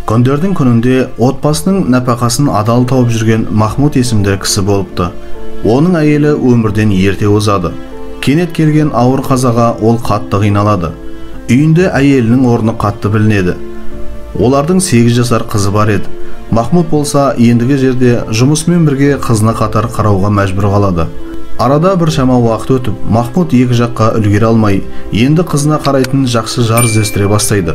Күндердің күнінде отбасының нәпақасын адал тауып жүрген Махмуд есімді кісі болыпты. Оның әйелі өмірден ерте озады. Кенет келген ауыр қазаға ол қатты қиналады. Үйінде әйелінің орны қатты білінеді. Олардың 8 жасар қызы бар еді. Махмуд болса ендігі жерде жұмысымен бірге қызына қатар қарауға мәжбүр қалады. Арада біршама уақыт өтіп, Махмуд екі жаққа үлгере алмай, енді қызына қарайтын жақсы жар іздестіре бастайды.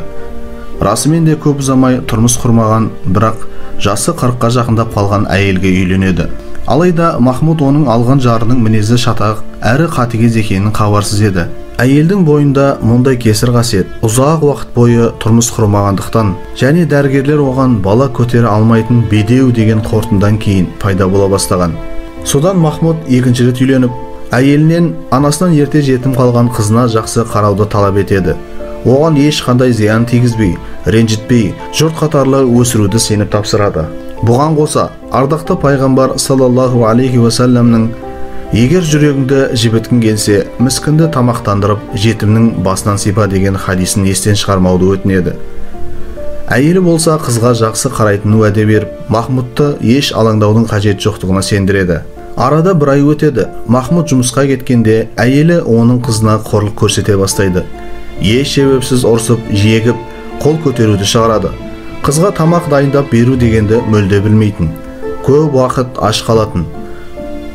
Расымен де көп ұзамай тұрмыс құрмаған, бірақ жасы 40-қа жақындап қалған әйелге үйленеді. Алайда Махмуд оның алған жарының мінезі шатақ, әрі қатыгез екенін хабарсыз еді. Әйелдің бойында мұндай кесір қасиет ұзақ уақыт бойы тұрмыс құрмағандықтан және дәрігерлер оған бала көтере алмайтын бедеу деген қорытындан кейін пайда бола бастаған. Содан Махмуд екінші рет үйленіп, әйелінен анасынан ерте жетім қалған қызына жақсы қарауды талап етеді. Оған ешқандай зиян тигізбей, ренжітпей, жұрт қатарлы өсіруді сеніп тапсырады. Бұған қоса, ардақты пайғамбар саллаллаху алейхи уассаламның егер жүрегіңді жібіткің келсе, міскінді тамақтандырып, жетімнің басынан сипа деген хадисін естен шығармауды өтінеді. Әйелі болса қызға жақсы қарайтынын уәде беріп, Махмудты еш алаңдаудың қажеті жоқтығына сендіреді. Арада бір ай өтеді. Махмуд жұмысқа кеткенде әйелі оның қызына қорлық көрсете бастайды. Еш себепсіз ұрсып, жегіп, қол көтеруді шығарады. Қызға тамақ дайындап беру дегенді мүлде білмейтін. Көп уақыт аш қалатын.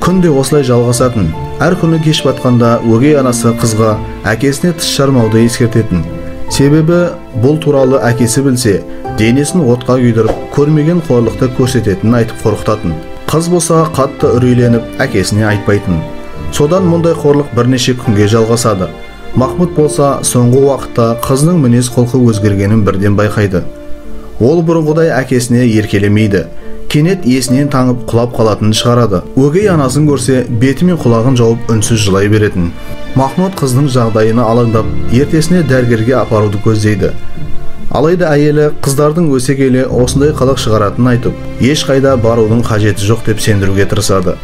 Күнде осылай жалғасатын. Әр күні кеш батқанда өгей анасы қызға әкесіне тіс жармауды ескертетін. Себебі бұл туралы әкесі білсе, денесін отқа күйдіріп, көрмеген қорлықты көрсететінін айтып қорқытатын. Қыз болса қатты үрейленіп, әкесіне айтпайтын. Содан мұндай қорлық бірнеше күнге жалғасады. Махмуд болса соңғы уақытта қызының мінез құлқы өзгергенін бірден байқайды. Ол бұрынғыдай әкесіне еркелемейді. Кенет есінен таңып құлап қалатынын шығарады. Өгей анасын көрсе, беті мен құлағын жауып үнсіз жылай беретін. Махмуд қызының жағдайына алаңдап, ертесіне дәрігерге апаруды көздейді. Алайда әйелі қыздардың өсе келе осындай қылық шығаратынын айтып, ешқайда барудың қажеті жоқ деп сендіруге тырысады.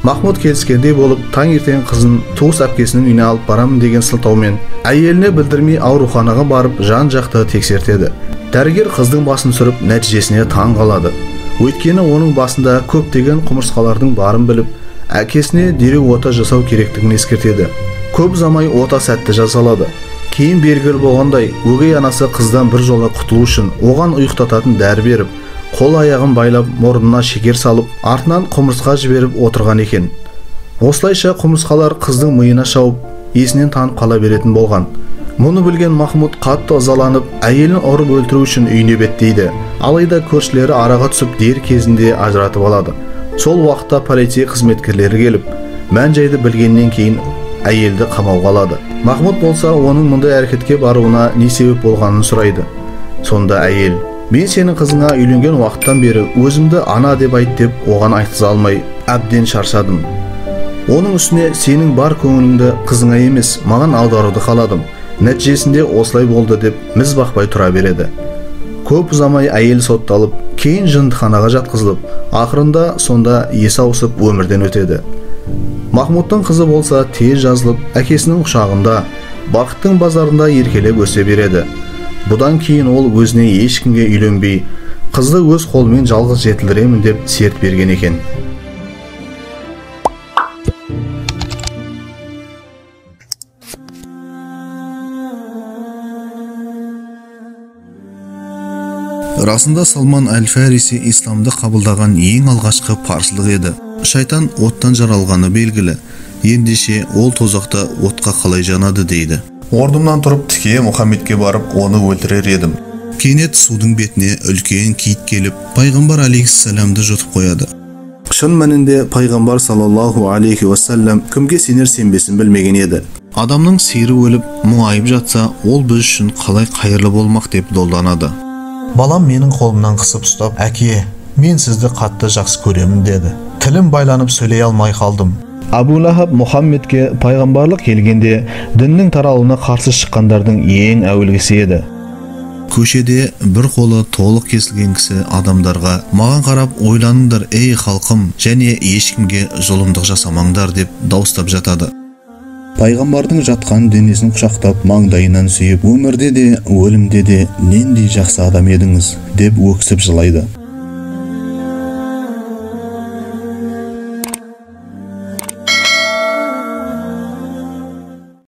Махмуд келіскендей болып, таңертең қызын туыс әпкесінің үйіне алып барамын деген сылтаумен әйеліне білдірмей ауруханаға барып жан-жақты тексертеді. Дәрігер қыздың басын сүріп, нәтижесіне таң қалады. Өйткені оның басында көптеген құмырсқалардың барын біліп, әкесіне дереу ота жасау керектігін ескертеді. Көп ұзамай ота сәтті жасалады. Кейін белгілі болғандай, өгей анасы қыздан бір жола құтылу үшін оған ұйықтататын дәрі беріп, қол аяғын байлап, мұрнына шекер салып, артынан құмырсқа жіберіп отырған екен. Осылайша құмырсқалар қыздың миына шауып, есінен танып қала беретін болған. Мұны білген Махмуд қатты ызаланып, әйелін ұрып өлтіру үшін үйіне беттейді. Алайда көршілері араға түсіп, дер кезінде ажыратып алады. Сол уақытта полиция қызметкерлері келіп, мән-жайды білгеннен кейін әйелді қамауға алады. Махмуд болса оның мұндай әрекетке баруына не себеп болғанын сұрайды. Сонда әйел: "Мен сенің қызыңа үйленген уақыттан бері өзімді ана деп айт деп оған айтқыза алмай, әбден шаршадым. Оның үстіне сенің бар көңіліңді қызыңа емес, маған аударуды қаладым. Нәтижесінде осылай болды" деп міз бақпай тұра береді. Көп ұзамай әйел сотталып, кейін жындыханаға жатқызылып, ақырында сонда есі ауысып өмірден өтеді. Махмудтың қызы болса тез жазылып, әкесінің құшағында, бақыттың базарында еркелеп өсе береді. Бұдан кейін ол өзіне ешкімге үйленбей, қызды өз қолымен жалғыз жетілдіремін деп серт берген екен. Расында Салман әл-Фариси исламды қабылдаған ең алғашқы парсылық еді. Шайтан оттан жаралғаны белгілі. Ендеше ол тозақта отқа қалай жанады дейді. Орнымнан тұрып тіке Мұхаммедке барып оны өлтірер едім. Кенет судың бетіне үлкен кит келіп, пайғамбар алейхиссаламды жұтып қояды. Шын мәнінде пайғамбар саллаллаху алейхи уассалам кімге сенер сенбесін білмеген еді. Адамның сиыры өліп, мұңайып жатса, ол біз үшін қалай қайырлы болмақ деп долданады. Балам менің қолымнан қысып ұстап, "Әке, мен сізді қатты жақсы көремін" деді. Тілім байланып сөйлей алмай қалдым. Абу Лахаб Мұхаммедке пайғамбарлық келгенде діннің таралуына қарсы шыққандардың ең әуелгісі еді. Көшеде бір қолы толық кесілген кісі адамдарға: "Маған қарап ойланыңдар, ей халқым, және ешкімге зұлымдық жасамаңдар" деп дауыстап жатады. Пайғамбардың жатқан денесін құшақтап, маңдайынан сүйіп, өмірде де, өлімде де нендей жақсы адам едіңіз, деп өксіп жылайды.